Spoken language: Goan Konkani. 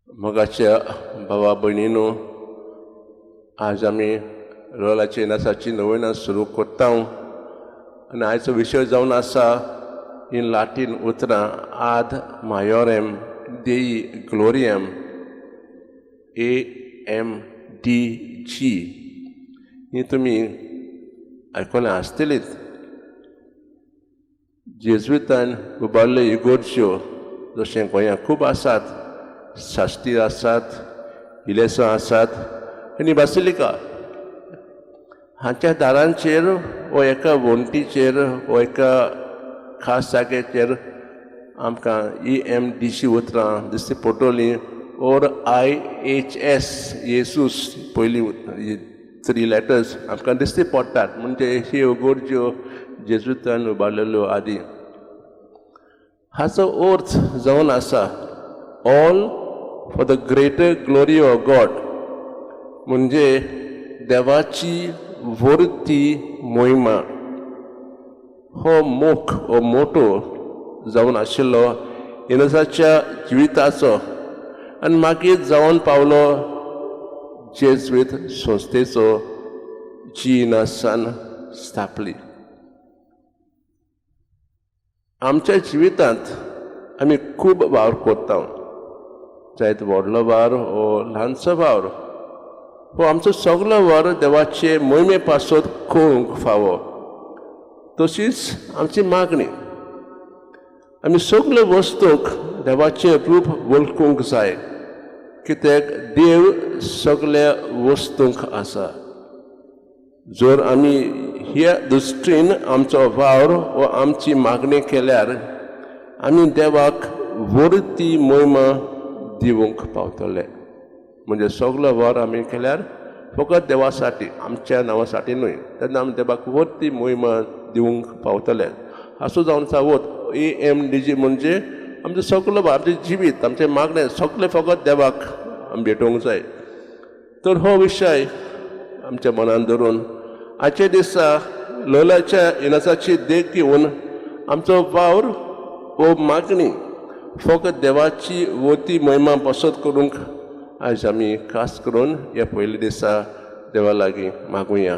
मोगाच्या भावा भयणीनो, आज आमी लोलाची इनासाची नोवेनां सुरू करता आनी आयचो विशय जावन आसा हीं लाटीन उतरां आद मायोरेम देई ग्लोरियम ए एम डी जी. ही तुमी आयकलें आसतलीच. जेज्वितान उबारल्यो इगोर्ज्यो जशें गोंयांत खूब आसात, साश्टी आसात, इलेसां आसात आनी बासिलिका हांच्या दारांचेर वो एका वण्टीचेर वो एका खास जाग्याचेर आमकां ई एम डी सी उतरां दिश्टी पडटलीं ओर I H S येसूस पयलीं थ्री लेटर्स आमकां दिश्टी पडटात. म्हणजे ही इगोर्ज्यो जेजुतान उबारलेल्यो आदी. हाचो अर्थ जावन आसा all for the greater glory of God, म्हणजे देवाची व्हरती मोहिमा. हो मोख हो मोटो जावन आशिल्लो इनसाच्या जिविताचो आनी मागीर जावन पावलो जेज्वीत संस्थेचो जी इनासान स्थापली. आमच्या जिवितांत आमी खूब वावर करता, जायत व्हडलो वावर वो ल्हानसो वावर, हो आमचो सगलो वावर देवाचे मोहिमे पासत करूंक फावो. तशीच आमची मागणी, आमी सगल्यो वस्तूंक देवाचें रूप वळखूंक जाय, कित्याक देव सगल्या वस्तूंक आसा. जर आमी ह्या दृश्टीन आमचो वावर वा आमची मागणी केल्यार आमी देवाक व्हरती मोहिमा दिवंक पावतले. म्हणजे सगलो वावर आमी केल्यार फकत देवासाठी, आमच्या नांवासाठी न्हय, तेन्ना आमी देवाक व्हरती मोहिमा दिवंक पावतले. हाचो जावन आसा वत ए एम डी जी, म्हणजे आमचें सगलो आमचें जिवीत, आमचें मागणें सगळें फकत देवाक आमी भेटोवंक जाय. तर हो विशय आमच्या मनान धरून आजच्या दिसा लोलाच्या इनासाची देख घेवन आमचो वावर वो मागणी फकत देवाची वती महिमा पसत करूंक आयज आमी खास करून ह्या पयल्या दिसा देवा लागीं मागुया.